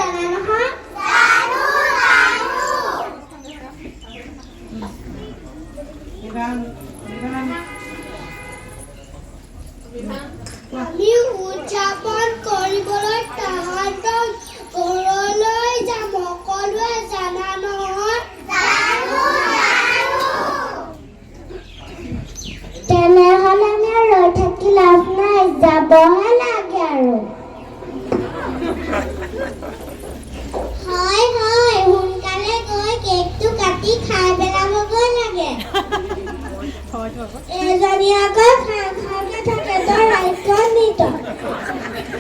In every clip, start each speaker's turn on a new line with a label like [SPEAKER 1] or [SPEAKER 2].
[SPEAKER 1] জানা নহয়? আমি উদযাপন কৰিবলৈ তাহাঁতৰ ঘৰলৈ যাম। সকলোৱে জানা নহয়? তেনেহ'লে আমি ৰৈ থাকি লাভ নাই, যাবহে লাগে আৰু। হয় হয়, সোনকালে গৈ কেকটো কাটি খাই পেলাবগৈ লাগে। এজনী আকৌ খাওঁ খাওঁকে থাকে। তই ৰাইকন নি? তই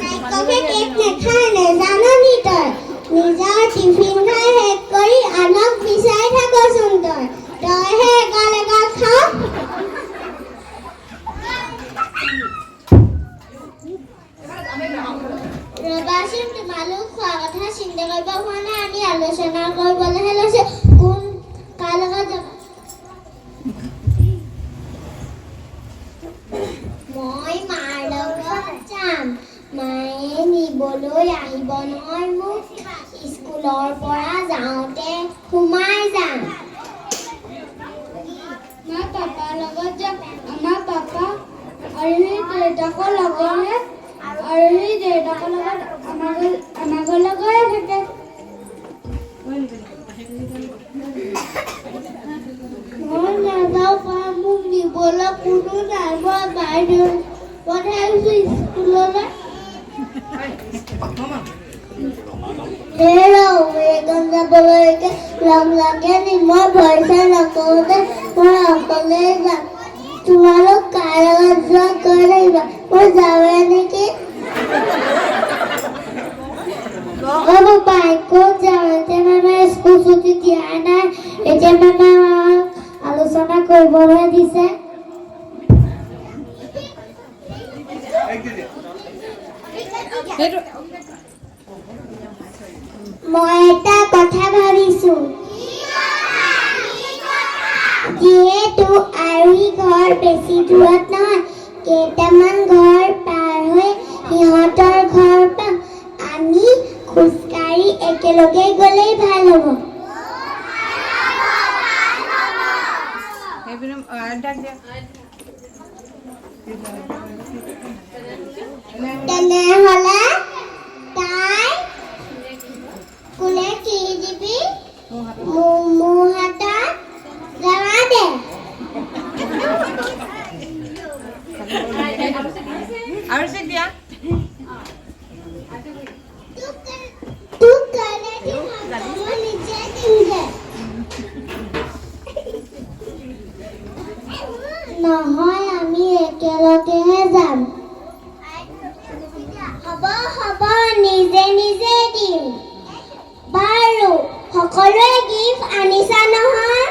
[SPEAKER 1] ৰাইকফে কেক নাখায়, নেজান নি তই? নিজৰ টিফিন খাই শেষ কৰি আনক বিচাৰি থাকচোন তই। তইহে এগাল এগাল খাৱ। ৰবাচোন, তোমালোক খোৱা কথা চিন্তা কৰিব হোৱা নাই। আমি আলোচনা কৰিবলৈহে লৈছো, কোন কাৰ লগত যাবা। মই মাৰ লগত যাম। মায়ে নিবলৈ আহিব নহয় মোক স্কুলৰ পৰা। যাওঁতে সোমাই যাম।
[SPEAKER 2] মই পাপাৰ লগত যাম। আমাৰ পাপা আৰু সেই দেউতাকৰ লগৰহে আৰু সেই দেউতাকৰ লগত আমাৰ ঘৰলৈ গৈয়ে থাকে।
[SPEAKER 1] মই নাযাওঁ পা, মোক নিবলৈ কোনো নাই। মই বাইদেউ পঠাইছো স্কুললৈ। হেৰৌ, এইকণ যাবলৈকে লগ লাগে নি? মই ভয় চয় নকৰোঁ দে, মই অকলেই যাম। তোমালোক কাৰ লগত যোৱা কৈ থাকিবা। মই যাওঁৱে নেকি? অ' বোপাই, ক'ত যাওঁ? এতিয়া মানে স্কুল ছুটি দিয়া নাই। এতিয়া মানে আমাক আলোচনা কৰিবলৈ দিছে। মই এটা কথা ভাবিছো। যিহেতু আৰুহি ঘৰ বেছি দূৰত নহয়, কেইটামান ঘৰ পাৰ হৈ সিহঁতৰ ঘৰ পাম। আমি খোজকাঢ়ি একেলগে গ'লেই ভাল হ'ব। তেনেহ'লে তাই কোনে কি দিবি? মোৰ হাতত জমা দে। তোক কাইলৈ দিম, মই নিজে দিমগে। নহয়, আমি একেলগেহে যাম। হ'ব হ'ব, নিজে নিজে দিম। বাৰু, সকলোৱে গিফ্ট আনিছা নহয়?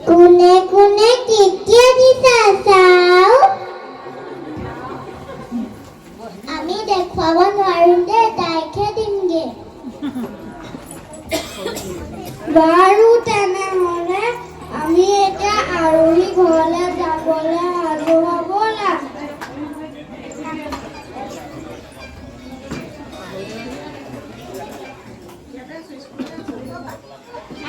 [SPEAKER 1] কোনে কোনে কি কি আনিছা চাওঁ। আমি দেখুৱাব নোৱাৰিম দেই, তাইকহে দিমগে।
[SPEAKER 2] বাৰু, তেনেহ'লে আমি এতিয়া আৰোহী ঘৰলৈ যাবলৈ সাজু হ'ব না?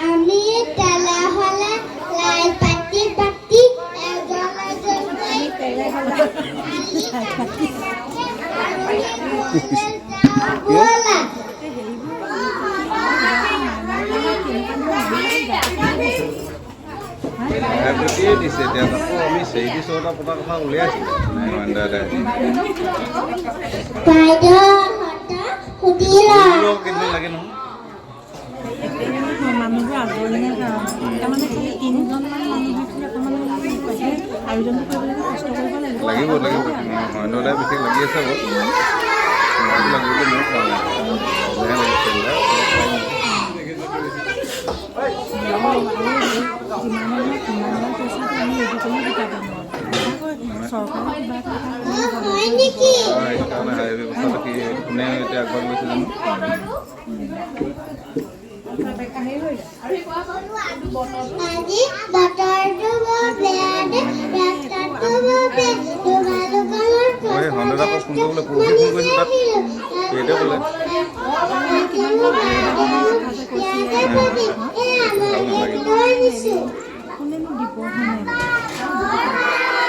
[SPEAKER 1] আমি তেনেহ'লে লাই পাতি পাতি এজন এজনকৈ আৰোহী ঘৰলৈ যাওঁ ব'লা।
[SPEAKER 3] গোটেই দিছে। এতিয়া আকৌ আমি চেৰিটি শ্ব' এটা পতাৰ কথা উলিয়াইছিলোঁ।
[SPEAKER 1] বাইদেউহঁতক সুধি লোৱা।
[SPEAKER 3] কেইদিনমান লাগে নহয়।
[SPEAKER 4] মানুহবোৰ আজৰি নাই কাৰণে তাৰমানে খালি তিনিজনমান মানুহ থাকিলে অকণমান আয়োজনটো কৰিব লাগিব, কষ্ট কৰিব লাগিব।
[SPEAKER 3] লাগিব লাগিব। মহেন্দ্ৰ বিশেষ লাগি আছে বাৰু। তোমাকো লাগিবলৈ ময়ো পোৱা নাই। ধুনীয়া লাগিছে।
[SPEAKER 4] যিমানে নহয় সিমানৰ পইচাটো আমি ৰেডি কৰি গোটাব নোৱাৰোঁ। চৰকাৰে কিবা এটা
[SPEAKER 1] হয় নেকি?
[SPEAKER 3] সেইকাৰণে হাইৱে ব্যৱস্থাটো কি, কোনে এতিয়া আগভাগ লৈছে জানো?
[SPEAKER 1] আজি বতৰটো বৰ বেয়া দে, ৰাস্তাটো বৰ বেয়া। তোমালোকৰ
[SPEAKER 3] মই সন্দেহ। ফোন কৰিবলৈ পৰহি ফোন কৰিছিলোঁ তাত সেইটোৱে ক'লে। ভাল নালাগিল।
[SPEAKER 4] কোনেনো দিব হয় নাই বাৰু?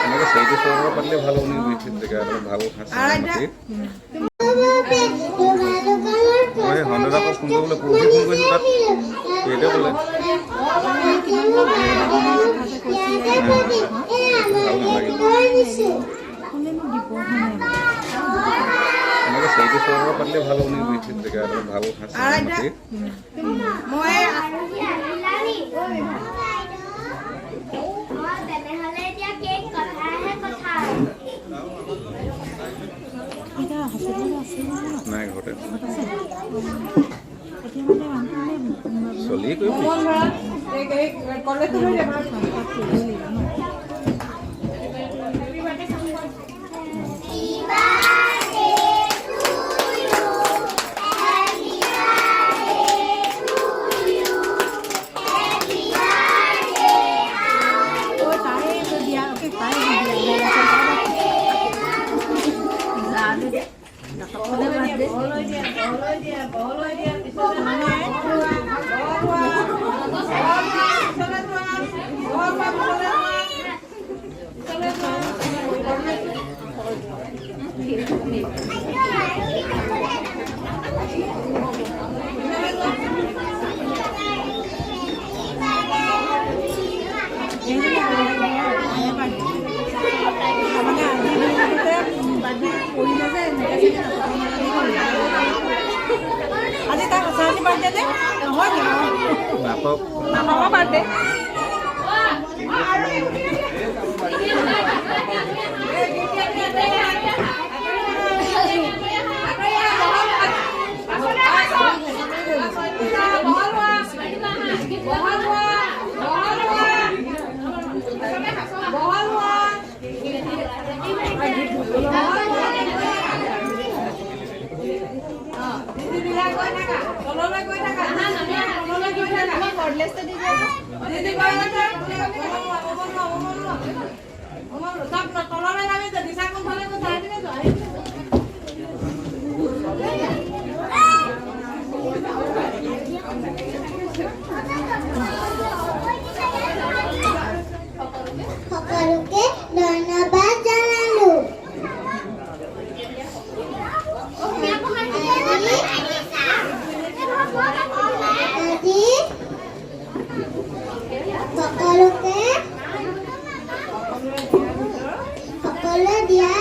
[SPEAKER 3] এনেকৈ চেৰিটি চৰকাৰ পাতিলে ভাল হ'ব নেকি? বিশেষ জেগা এডোখৰ ভাল সাঁচ মাটি। মই সেই সন্ধ্যা ফোন কৰিবলৈ পৰহি ফোন কৰিছিলোঁ তাত সেইটোৱে ক'লে। ভাল নালাগিল।
[SPEAKER 4] কোনেনো দিব হয় নাই বাৰু?
[SPEAKER 3] এনেকৈ চেৰিটি চৰকাৰ পাতিলে ভাল হ'ব নেকি? বিশেষ জেগা এডোখৰ ভাল সাঁচ মাটি।
[SPEAKER 1] তেনেহ'লে এতিয়া কেক কথাহে কথা।
[SPEAKER 4] এতিয়া হস্পিটেলত আছে নহয় ন?
[SPEAKER 3] নাই, ঘৰতে।
[SPEAKER 4] ঘৰত আছে। এতিয়া মানে মানুহটো মানে
[SPEAKER 3] চলিয়ে কৰিব।
[SPEAKER 4] কণ্টেক্ট কৰিবই লাগিব ন। ঐ, তাই বিয়া তাই বিয়া। তাৰমানে আজি দিনটোতে বাৰ্থডে পৰিলে যে এনেকৈ চাগে নাটক। আজি তাই সঁচা সঁচি বাৰ্থডে নে নহয় নেকি?
[SPEAKER 3] নাটক।
[SPEAKER 4] নাটকৰ বাৰ্থডে।
[SPEAKER 1] সকলোকে ধন্যবাদ জনালো। আজি সকলোকে সকলোৱে দিয়া